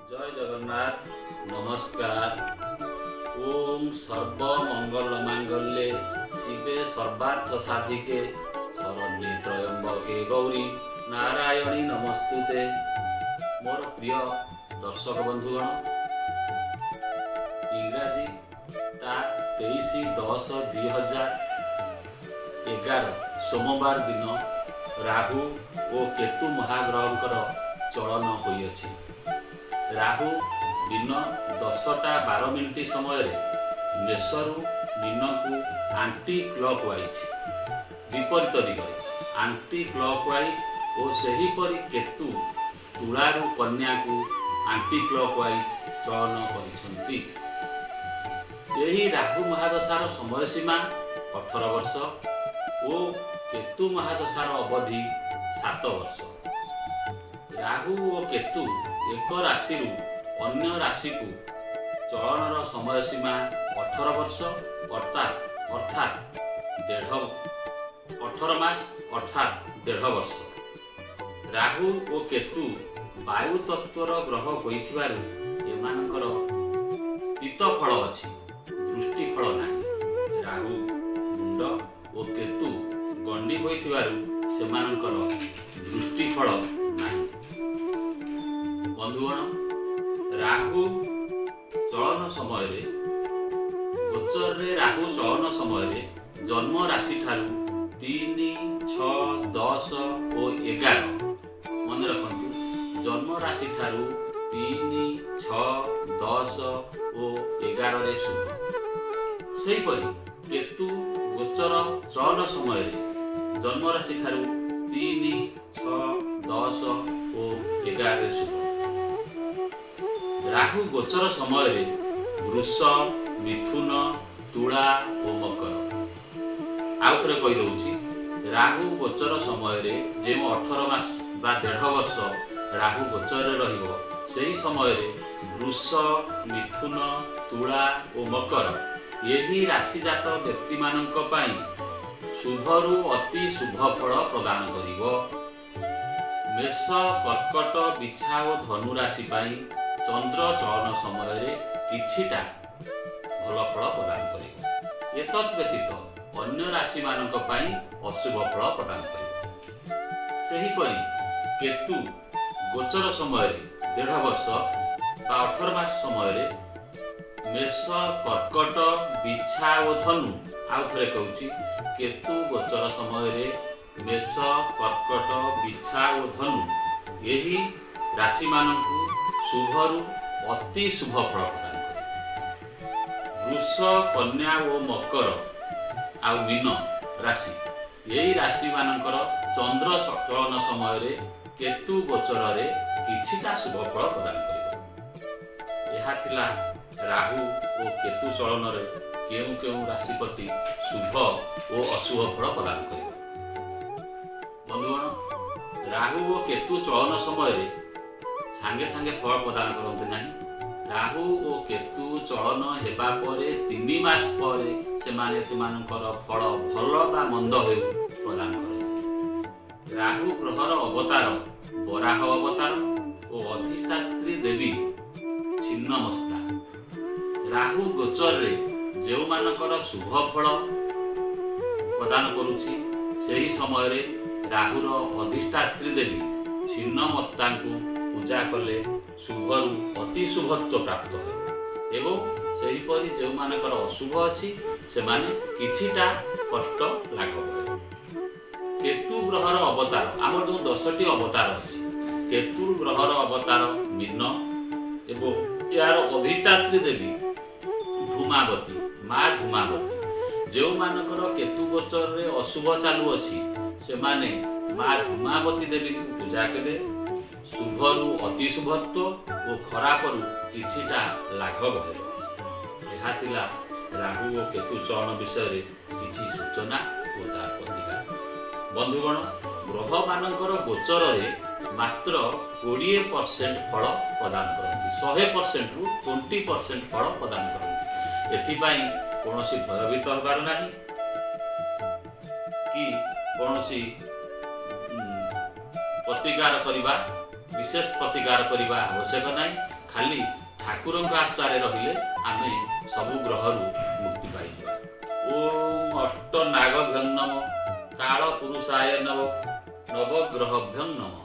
ଜୟ ଜଗନ୍ନାଥ। ନମସ୍କାର। ଓମ୍ ସର୍ବ ମଙ୍ଗଳ ମାଙ୍ଗଲ୍ୟେ ଶିବେ ସର୍ବାର୍ଥ ସାଧିକେ ଶରଣ୍ୟେ ତ୍ରୟମ୍ବକେ ଗୌରୀ ନାରାୟଣୀ ନମସ୍ତୁତେ। ମୋର ପ୍ରିୟ ଦର୍ଶକ ବନ୍ଧୁଗଣ, ଇଂରାଜୀ 23/10/2011 ସୋମବାର ଦିନ ରାହୁ ଓ କେତୁ ମହାଗ୍ରହଙ୍କର ଚଳନ ହୋଇଅଛି। ରାହୁ ଦିନ 10ଟା 12 ମିନିଟ୍ ସମୟରେ ମେଷରୁ ମୀନକୁ ଆଣ୍ଟି କ୍ଲକ୍ ୱାଇଜ୍, ବିପରୀତ ଦିଗରେ ଆଣ୍ଟି କ୍ଲକ୍ ୱାଇଜ୍ ଓ ସେହିପରି କେତୁ ତୁଳାରୁ କନ୍ୟାକୁ ଆଣ୍ଟି କ୍ଲକ୍ ୱାଇଜ୍ ଚଳନ କରିଛନ୍ତି। ଏହି ରାହୁ ମହାଦଶାର ସମୟ ସୀମା 18 ବର୍ଷ ଓ କେତୁ ମହାଦଶାର ଅବଧି 7 ବର୍ଷ। ରାହୁ ଓ କେତୁ ଏକ ରାଶିରୁ ଅନ୍ୟ ରାଶିକୁ ଚଳନର ସମୟ ସୀମା 18 ବର୍ଷ, ଅର୍ଥାତ୍ 18 ମାସ, ଅର୍ଥାତ୍ ଦେଢ଼ ବର୍ଷ। ରାହୁ ଓ କେତୁ ବାୟୁ ତତ୍ତ୍ୱର ଗ୍ରହ ହୋଇଥିବାରୁ ଏମାନଙ୍କର ସ୍ଥିତ ଫଳ ଅଛି, ଦୃଷ୍ଟି ଫଳ ନାହିଁ। ରାହୁ ମୁଣ୍ଡ ଓ କେତୁ ଗଣ୍ଡି ହୋଇଥିବାରୁ ସେମାନଙ୍କର ଦୃଷ୍ଟି ଫଳ ନାହିଁ। ବନ୍ଧୁଗଣ, ରାହୁ ଚଳନ ସମୟରେ, ଗୋଚରରେ ରାହୁ ଚଳନ ସମୟରେ ଜନ୍ମ ରାଶିଠାରୁ 3, 6, 10 ଓ 11, ମନେ ରଖନ୍ତୁ, ଜନ୍ମ ରାଶିଠାରୁ 3, 6, 10 ଓ 11ରେ ଶୁଭ। ସେହିପରି କେତୁ ଗୋଚର ଚଳନ ସମୟରେ ଜନ୍ମ ରାଶିଠାରୁ 3, 6, 10 ଓ 11ରେ ଶୁଭ। ରାହୁ ଗୋଚର ସମୟରେ ବୃଷ, ମିଥୁନ, ତୁଳା ଓ ମକର। ଆଉ ଥରେ କହିଦେଉଛି, ରାହୁ ଗୋଚର ସମୟରେ ଯେଉଁ 18 ମାସ ବା ଦେଢ଼ ବର୍ଷ ରାହୁ ଗୋଚରରେ ରହିବ, ସେହି ସମୟରେ ବୃଷ, ମିଥୁନ, ତୁଳା ଓ ମକର ଏହି ରାଶିଜାତ ବ୍ୟକ୍ତିମାନଙ୍କ ପାଇଁ ଶୁଭରୁ ଅତି ଶୁଭ ଫଳ ପ୍ରଦାନ କରିବ। ମେଷ, କର୍କଟ, ବିଛା ଓ ଧନୁ ରାଶି ପାଇଁ ଚନ୍ଦ୍ର ଚଳନ ସମୟରେ କିଛିଟା ଭଲ ଫଳ ପ୍ରଦାନ କରିବ। ଏତଦ୍ ବ୍ୟତୀତ ଅନ୍ୟ ରାଶିମାନଙ୍କ ପାଇଁ ଅଶୁଭ ଫଳ ପ୍ରଦାନ କରିବ। ସେହିପରି କେତୁ ଗୋଚର ସମୟରେ ଦେଢ଼ ବର୍ଷ ବା 18 ମାସ ସମୟରେ ମେଷ, କର୍କଟ, ବିଛା ଓ ଧନୁ, ଆଉ ଥରେ କହୁଛି, କେତୁ ଗୋଚର ସମୟରେ ମେଷ, କର୍କଟ, ବିଛା ଓ ଧନୁ ଏହି ରାଶିମାନଙ୍କୁ ଶୁଭରୁ ଅତି ଶୁଭ ଫଳ ପ୍ରଦାନ କରିବ। ବୃଷ, କନ୍ୟା ଓ ମକର ଆଉ ମୀନ ରାଶି, ଏହି ରାଶିମାନଙ୍କର ଚନ୍ଦ୍ର ଚଳନ ସମୟରେ କେତୁ ଗୋଚରରେ କିଛିଟା ଶୁଭ ଫଳ ପ୍ରଦାନ କରିବ। ଏହା ଥିଲା ରାହୁ ଓ କେତୁ ଚଳନରେ କେଉଁ କେଉଁ ରାଶିପତି ଶୁଭ ଓ ଅଶୁଭ ଫଳ ପ୍ରଦାନ କରିବ। ବନ୍ଧୁଗଣ, ରାହୁ ଓ କେତୁ ଚଳନ ସମୟରେ ସାଙ୍ଗେ ସାଙ୍ଗେ ଫଳ ପ୍ରଦାନ କରନ୍ତି ନାହିଁ। ରାହୁ ଓ କେତୁ ଚଳନ ହେବା ପରେ 3 ମାସ ପରେ ସେମାନେ ସେମାନଙ୍କର ଫଳ ଭଲ ବା ମନ୍ଦ ହେଉ ପ୍ରଦାନ କରନ୍ତି। ରାହୁ ଗ୍ରହର ଅବତାର ବରାହ ଅବତାର ଓ ଅଧିଷ୍ଠାତ୍ରୀ ଦେବୀ ଛିନ୍ନମସ୍ତା। ରାହୁ ଗୋଚରରେ ଯେଉଁମାନଙ୍କର ଶୁଭ ଫଳ ପ୍ରଦାନ କରୁଛି, ସେହି ସମୟରେ ରାହୁର ଅଧିଷ୍ଠାତ୍ରୀ ଦେବୀ ଛିନ୍ନମସ୍ତାଙ୍କୁ ପୂଜା କଲେ ଶୁଭରୁ ଅତି ଶୁଭତ୍ୱ ପ୍ରାପ୍ତ ହେବ ଏବଂ ସେହିପରି ଯେଉଁମାନଙ୍କର ଅଶୁଭ ଅଛି, ସେମାନେ କିଛିଟା କଷ୍ଟ ଲାଘବ ହେବ। କେତୁ ଗ୍ରହର ଅବତାର, ଆମର ଯେଉଁ 10ଟି ଅବତାର ଅଛି, କେତୁ ଗ୍ରହର ଅବତାର ମୀନ ଏବଂ ଏହାର ଅଧିଷ୍ଠାତ୍ରୀ ଦେବୀ ଧୂମାବତୀ, ମା ଧୂମାବତୀ। ଯେଉଁମାନଙ୍କର କେତୁ ଗୋଚରରେ ଅଶୁଭ ଚାଲୁଅଛି, ସେମାନେ ମା ଧୂମାବତୀ ଦେବୀଙ୍କୁ ପୂଜା କଲେ ଶୁଭରୁ ଅତି ଶୁଭତ୍ୱ ଓ ଖରାପରୁ କିଛିଟା ଲାଘବ ହେବ। ଏହା ଥିଲା ରାହୁ ଓ କେତୁ ଚଳନ ବିଷୟରେ କିଛି ସୂଚନା ଓ ତାର ପ୍ରତିକାର। ବନ୍ଧୁଗଣ, ଗ୍ରହମାନଙ୍କର ଗୋଚରରେ ମାତ୍ର 20% ଫଳ ପ୍ରଦାନ କରନ୍ତି। 100%ରୁ 20% ଫଳ ପ୍ରଦାନ କରନ୍ତି। ଏଥିପାଇଁ କୌଣସି ଭୟଭୀତ ହେବାର ନାହିଁ କି କୌଣସି ପ୍ରତିକାର କରିବା, ବିଶେଷ ପ୍ରତିକାର କରିବା ଆବଶ୍ୟକ ନାହିଁ। ଖାଲି ଠାକୁରଙ୍କ ଆଶାରେ ରହିଲେ ଆମେ ସବୁ ଗ୍ରହରୁ ମୁକ୍ତି ପାଇଯିବା। ଓଁ ଅଷ୍ଟ ନାଗଭ୍ୟଂ ନମ, କାଳ ପୁରୁଷାୟ ନମ, ନବଗ୍ରହଭ୍ୟଂ ନମ।